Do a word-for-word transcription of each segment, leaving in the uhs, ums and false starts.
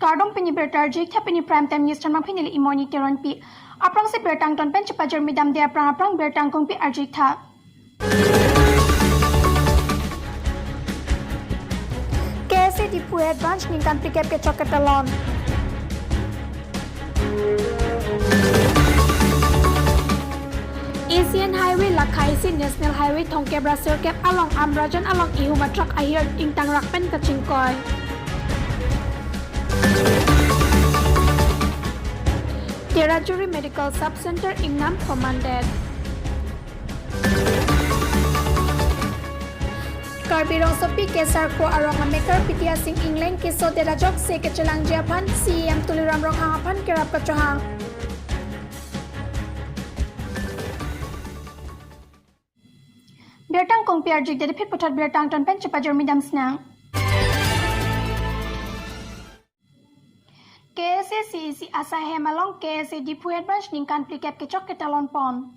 Kardom, pini birta arjutha, pini Prime Time News channel pini neli Imoni Teronpi. Aphrangsi birta angton pen chepajirmi damde aphrang aphrang birta angkungpi arjutha. K S A Diphu Head Branch ningkan phlikep kechok ketalon. Asian Highway lakha isi National Highway thomkep ra sirkep along Amrajan along ihum atruck ahir ingtangrak pen kachingkoi. Derajuri Medical Sub Center ingnam pamandet. Karbi rongsopi Kesar Kro arong amekar Bidya Sing Engleng kesodet ajoksi kechelangji aphan C E M Tuliram Ronghang aphan kerap kachohang. Birta angkungpi arjutha, phit puthot birta angton pen chepajirmi damsinang. K S A C E C asai hem along K S A Diphu Head Branch ningkan phlikep kechok ketalon pon.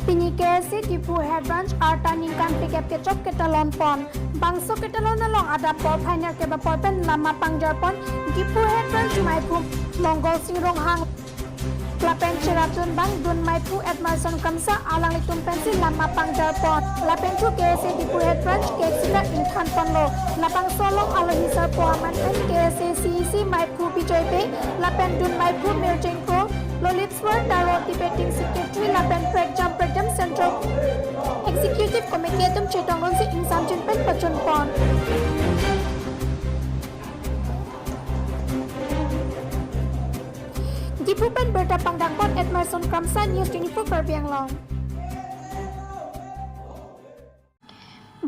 Pini K S A Diphu Head Branch arta ningkan phlikep kechok ketalon pon. Bangso ketalon along adap porphai nerkep apor pen lama pangjar pon Diphu Head Branch maiphu Mongol Sing Ronghang lapen cheratdun bang dun maiphu Edmondson Kramsa alanglitum pensi lama pangjar pon. Lapen thu K S A Diphu Head Branch kechila ingthan ponlo. Labangso along alohi sarpo aman pen K S A C E C maiphu Bijoy Bey lapen dun maiphu Mirjeng Kro, Lolitswar Taro debating secretary lapen prekjam prekjam Central Executive Committee atum chetongdunsi ingsamjin pen pachun pon. Diphu pen birta pangdak pon Edmondson Kramsa, News twenty-four Karbi Anglong.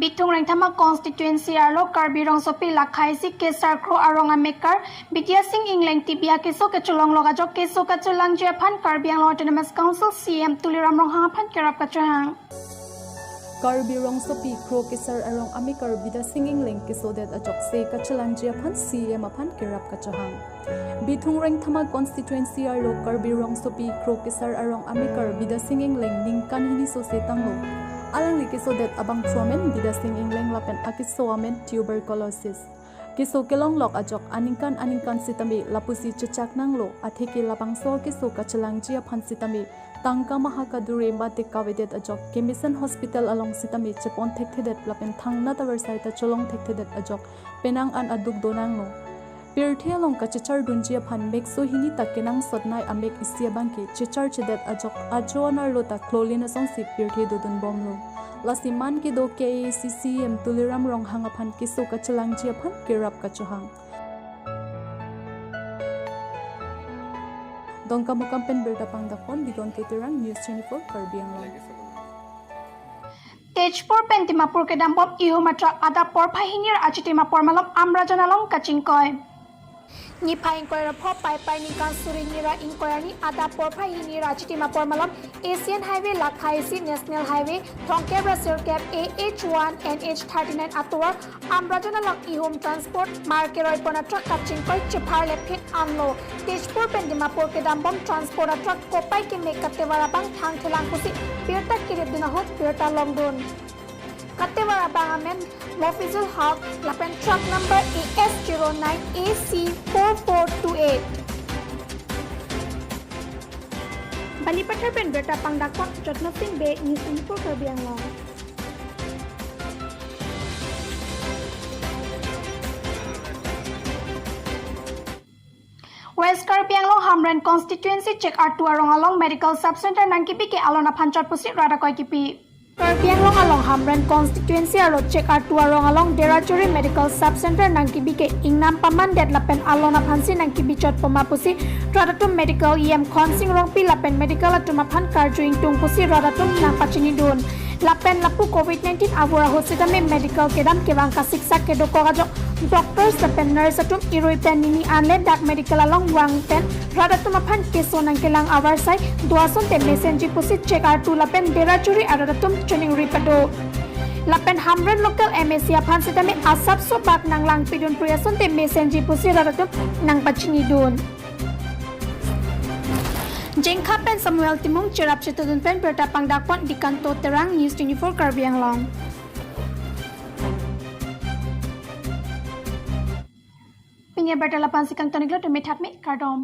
Bithung Rengthama constituency arlo Karbi rongsopi lakha isi Kesar Kro arong amekar Bidya Sing Engleng T B A keso kecholonglok ajok keso kachelangji aphan Karbi Anglong Autonomous Council C E M Tuliram Ronghang aphan kerap kachohang. Karbi rongsopi Kro Kesar arong amekar Bidya Sing Engleng kesodet ajoksi kachelangji aphan C E M aphan kerap kachohang. Bithung Rengthama constituency arlo Karbi rongsopi Kro Kesar arong amekar Bidya Sing Engleng ningkan hini sose tanglo. Alangli kesodet abangphu amen Bidya Sing Engleng lapen akeso amen tuberculosis. Keso kelonglok ajok aningkan aningkan sitame lapusi chechak nanglo, atheke labangso keso kachelangji aphan sitame tangka maha kadure mate kavedet ajok kemesen hospital along sitame chepon thekthedet lapen thangnat avarsai ta cholong thekthedet ajok penang an aduk donanglo. Pirthe along kachechardunji aphan mekso hini ta kenangsotnei amek isi abangke checharchedet ajok ajo anerlo ta klolin asonsi pirthe dodunbomlo. Lasi man kedo K A A C C E M Tuliram Ronghang aphan keso kachelangji aphan kerap kachohang. Dongkamukam pen birta pangdak pon Digonto Terang, News twenty-four Karbi Anglong. Tezpur pen Dimapur kedambom ihum atruck adap porphai hini ra achitim apor malom Amrajan along kachingkoi. Niphai ingkoi ra pho Paipai ningkan suri hini ra ingkoi arni adap porphai hini ra achitim apor malom Asian Highway lakha isi National Highway thomkep ra sirkep A H one N H thirty-nine atovar Amrajan along ihum transport mar keroi pon atruck kachingkoi chepharle phit anlo. Tezpur pen Dimapur kedambom transport atruck kopai keme katevar abang thangthelang pusi birta kirip dun ahut birta longdun. Katevar abang amen Mofizul Haq lapen truck number A S zero nine A C four four two eight. Balipathar pen birta pangdak pon Jotno Sing Bey, News twenty-four Karbi Anglong. West Karbi Anglong Hamren constituency Chekartu arong along medical sub center nangkebi ke alon aphan chot pusi rat akoi kipi. Karbi Anglong along Hamren constituency arlo Chekartu arong along Derajuri medical sub center nangkebi ke ingnam pamandet lapen alon aphansi nangkebi chot poma pusi rat atum medical E M Khonsing Rongpi lapen medical atum aphan karju ingtung pusi rat atum nangpachinidun. Lapen lapu covid nineteen avur ahut sitame medical kedam kevang kasiksak kedokok ajok doctors lapen nurse atum irui pen nini anle dak medical along vang pen rat atum aphan keso nangkelang avarsai do asonte mesenji pusi Chekartu lapen Derajuri arat atum choningri pado. Lapen Hamren local M A C aphan sitame asapso bak nanglangpidun pri asonte mesenji pusi rat atum nangpachinidun. Jengkha pen Samuel Timung, cherap chetudun pen birta pangdak pon Digonto Terang, News twenty-four Karbi Anglong. Abirta la-ansi kangton-iklo, tumi thakme, kardom.